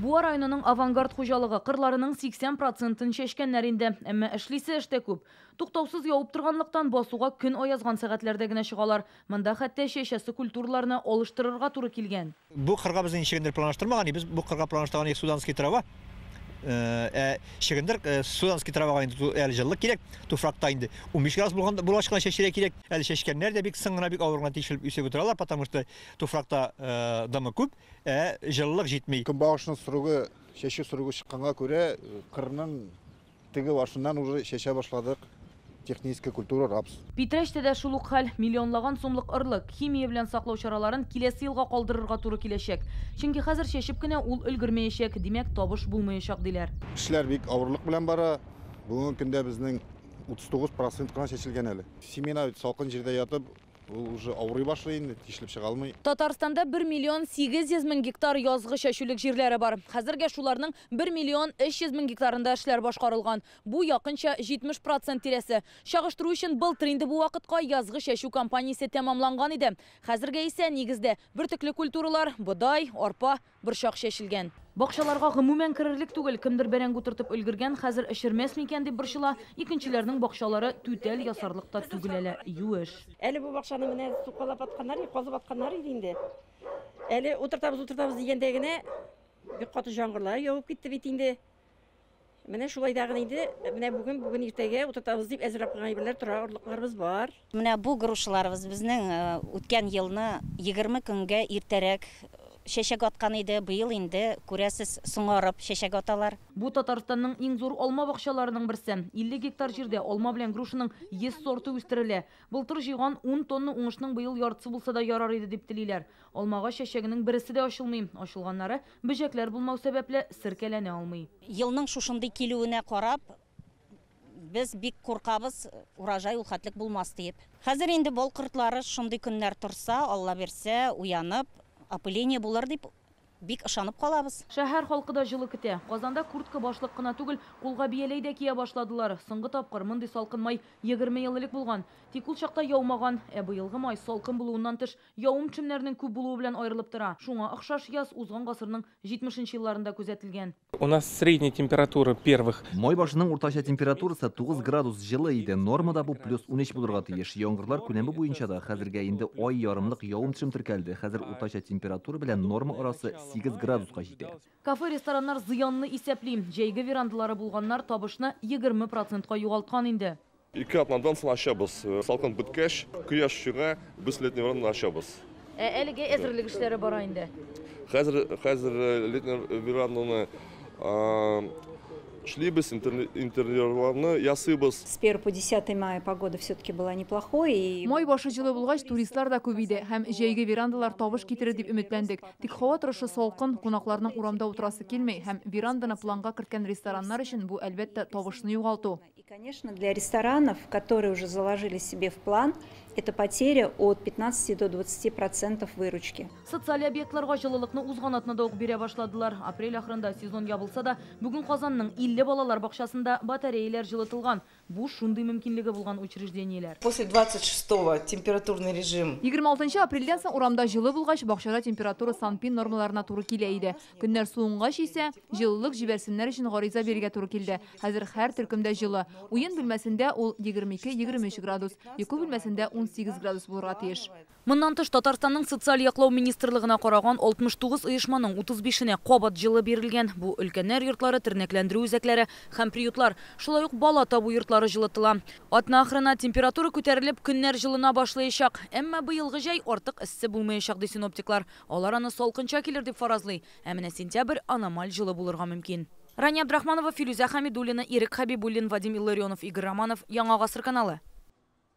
Буа районының «Авангард» хуҗалыгы кырларының 80 процентын чәчкәннәр инде. Әмма эшлисе эш тә күп. Туктаусыз явып торганлыктан, басуга көн аязган сәгатьләрдә генә чыгалар. Монда хәтта чәчәсе культураларны алыштырырга туры килгән. Бу кырга безнең чөгендер планлаштырмаган, без бу кырга планлаштырган суданский трава. Чөгендер суданский травага инде әле җылылык кирәк, туфракта инде 15 градус булган булгач кына чәчәргә кирәк. Әле чәчкәннәр дә бик соң гына, бик авыр гына тишелеп үсеп утыралар, потому что туфракта дымы күп, ә җылылык җитми. Көнбагышның срогы, чәчү срогы чыкканга күрә, кырның теге башыннан уже чәчә башладык. Техническая культура рапс. Питрәчтә дә шул ук хәл. Миллионлаган сумлык орлык, химия белән саклау чараларын киләсе елга калдырырга туры киләчәк. Чөнки хәзер чәчеп кенә ул өлгермәячәк, димәк, табыш булмаячак, диләр. Эшләр бик авырлык белән бара. Бүгенге көндә безнең 39% кына чәчелгән әле. Семена бит салкын җирдә ятып, ул уже авырый башлый инде, тишелеп чыга алмый. Татарстанда 1 миллион 800 мең гектар язгы чәчүлек җирләре бар. Хәзергә шуларның 1 миллион 300 мең гектарында эшләр башкарылган. Бу якынча 70% тирәсе. Чагыштыру өчен, былтыр инде бу вакытка язгы чәчү кампаниясе тәмамланган иде. Хәзергә исә нигездә бөртекле культуралар, бодай, арпа, борчак чәчелгән. Бакчаларга гомумән керерлек түгел. Кемдер бәрәңге утыртып өлгергән, хәзер эшермәс микән дип борчыла. Икенчеләрнең бакчалары түтәл ясарлык та түгел әле, юеш. Әле бу бакчаны менә сукалап атканнар, казып атканнар иде инде. Әле утыртабыз, утыртабыз дигәндә генә бик каты яңгырлар явып китте бит инде. Менә шулай да гына инде, менә бүген, бүген иртәгә утыртабыз дип әзерләп куйган әйберләр тора, орлыкларыбыз бар. Менә бу грушаларыбыз безнең үткән елны 20 көнгә иртәрәк чәчәк аткан иде. Быел инде, күрәсез, соңарып чәчәк аталар. Бу Татарстанның иң зур алма бакчаларының берсе. 50 гектар җирдә алма белән грушаның 100 сорты үстерелә. Былтыр җыйган 10 тонна уңышның быел яртысы булса да ярар иде дип телиләр. Алмагач чәчәгенең берсе дә ачылмый. Ачылганнары бөҗәкләр булмау сәбәпле серкәләнә алмый. Елның шушындый килүенә карап, без бик куркабыз, урожай ул хәтлек булмас диеп. Хәзер инде бал кортлары шундый көннәр торса, Алла бирсә, уянып, опыление булыр дип бик ышанып калабыз. Шәһәр халкы да җылы көтә. Казанда куртка башлык кына түгел, кулга бияләй дә кия башладылар. Соңгы тапкыр мондый салкын май 20 ел элек булган. Тик ул чакта яумаган. Ә быелгы май салкын булуыннан тыш, явым-төшемнәрнең күп булуы белән аерылып тора. Шуңа охшаш яз узган гасырның 70 елларында күзәтелгән. У нас средняя температура первых. Май башының уртача температурасы 9 градус җылы иде. Нормада бу плюс 13 булырга тиеш. Яңгырлар күләме буенча да хәзергә инде ай ярымлык явым-төшем теркәлде. Хәзер уртача температура белән норма арасы 8 градуска җитә. Кафе, рестораннар зыянны исәпли. Җәйге верандалары булганнар табышны 20%ка югалткан инде. 2 атнадан соң ачабыз. Салкын беткәч, кояш чыга, без летний веранданы ачабыз. Ә әлегә әзерлек эшләре бара инде. Хәзер летний веранданы эшлибез, интерьерларны ясыйбыз. С 1 по 10 мая погода все-таки была неплохой. И Май башы җылы булгач, туристлар да күп иде һәм җәйге верандалар табыш китерер дип өметләндек. Тик һава торышы салкын, кунакларның урамда утырасы килми һәм веранданы планга керткән рестораннар өчен бу, әлбәттә, табышны югалту. И, конечно, для ресторанов, которые уже заложили себе в план, это потеря от 15 до 20% выручки. Социаль объектларга җылылыкны узган атнада ук бирә башладылар. Апрель ахырында сезон ябылса да, бүген Казанның 50 балалар бакчасында батареялар җылытылган. Бу шундый мөмкинлеге булган учреждениеләр. После 26-го температурный режим. 26 апрельдән соң урамда җылы булгач, бакчада температура санпин нормаларына туры килә иде. Көннәр суынгач исә, җылылык җибәрсеннәр өчен гариза бирергә туры килде. Хәзер һәр төркемдә җылы. Уен бүлмәсендә ул 22-23 градус, йокы бүлмәсендә 18 градус булырга тиеш. Моннан тыш, Татарстанның социаль яклау министрлыгына караган 69 оешманың 35-енә кабат җылы бирелгән. Бу өлкәннәр йортлары, тернәкләндерү үзәкләре һәм приютлар. Шулай ук бала табу йортлары җылытыла. Атна ахырына температура күтәрелеп, көннәр җылына башлаячак. Әмма быелгы җәй артык эссе булмаячак, ди синоптиклар. Алар аны салкынча килер дип фаразлый. Ә менә сентябрь аномаль җылы булырга мөмкин. Рания Абдрахманова, Филүзә Хамидуллина, Ирек Хабибуллин, Вадим Илларионов, Игорь Романов, Яңа Гасыр каналы.